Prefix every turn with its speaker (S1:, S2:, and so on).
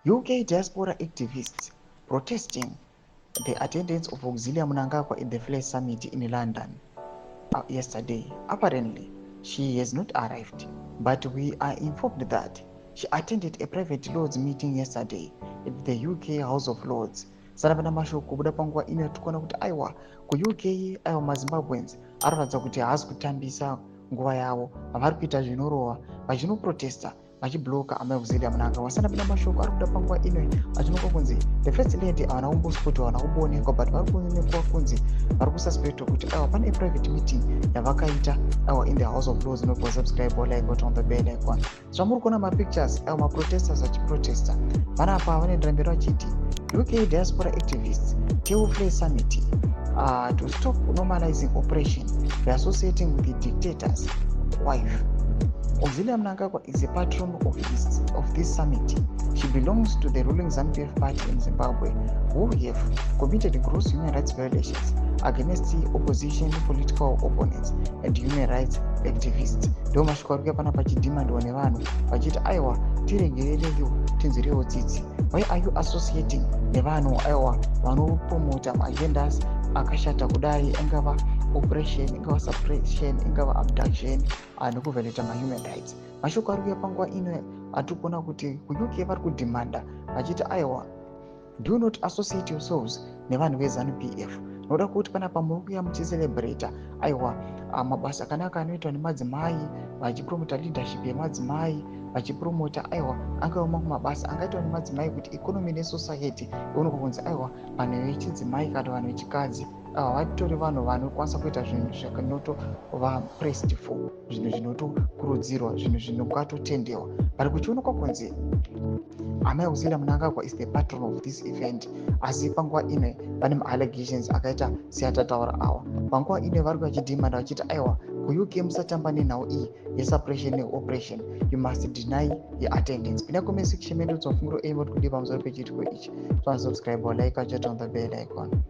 S1: UK diaspora activists protesting the attendance of Auxilia Mnangagwa at the FLAIR summit in London yesterday. Apparently, she has not arrived, but we are informed that she attended a private Lords meeting yesterday at the UK House of Lords. Sanapana mashoko kubuda panguva ino tikuona kuti aiwa ku-UK aiwa mazimbabweans arikuratidza kuti haasi kutambisa nguva yavo, vari kuita zvinorova vachinoprotesta vachibloka amai Auxilia Mnangagwa. Sanapana mashoko ari kuda panguva ino achinongwa kunzi the first lady havana kumbospoti havana kumboonekwa, but vari kuonekwa kunzi vari kususpectwa kuti aiwa pane private meeting yavakaita aiwa in the House of Lords. Nobva subscribe or like or on the bell icon. Zvamuri kuona mapictures aiwa maprotesters vachiprotesta vanapa vanoendera mberi vachiti UK diaspora activists tell FLAIR summit to stop normalizing oppression by associating with the dictator's wife. Auxilia Mnangagwa is a patron of this summit. She belongs to the ruling ZANU-PF party in Zimbabwe, who have committed gross human rights violations against the opposition, political opponents, and human rights activists. Ndo mashoko ari kuuya pana pachidhimandiwa nevanhu vachiti aiwa tiregererewo tinzwirewo tsitsi. Why are you associating nevanhu aiwa vanopromota maagendas akashata kudai, angava oppression, ingava suppression, ingava abduction nekuvheneta mahuman rights? Mashoko ari kuuya panguva ino atiri kuona kuti ku-UK vari kudhimanda vachiti aiwa do not associate yourselves nevanhu veZANU-PF. Noda kuti panapa muri kuuya muchicelebrata aiwa mabasa akanaka anoitwa nemadzimai, vachipromota leadership yemadzimai, vachipromota aiwa angava mamwe mabasa angaitwa nemadzimai kuti economy nesociety ionekwa kunzi aiwa vanhu vechidzimai kana vanhu vechikadzi vatori vanhu vanokwanisa kuita zvinhu zvinotova praised for, zvinhu zvinotokurudzirwa, zvinhu zvinongatotendewa. Vari kuchionekwa kunzi amai Auxilia Mnangagwa is the patron of this event, asi panguva ino pane ma-allegations akaita seatataura awa. Panguva ino vari vachidhimanda vachiti aiwa ku-UK musatamba nenhau iyi yesuppression neoppression, you must deny your attendance. Pinda comment section medu tsofunguro emo kuti kudii pamusoro pechitiko ichi. Subscribe or like or chat on the bell icon.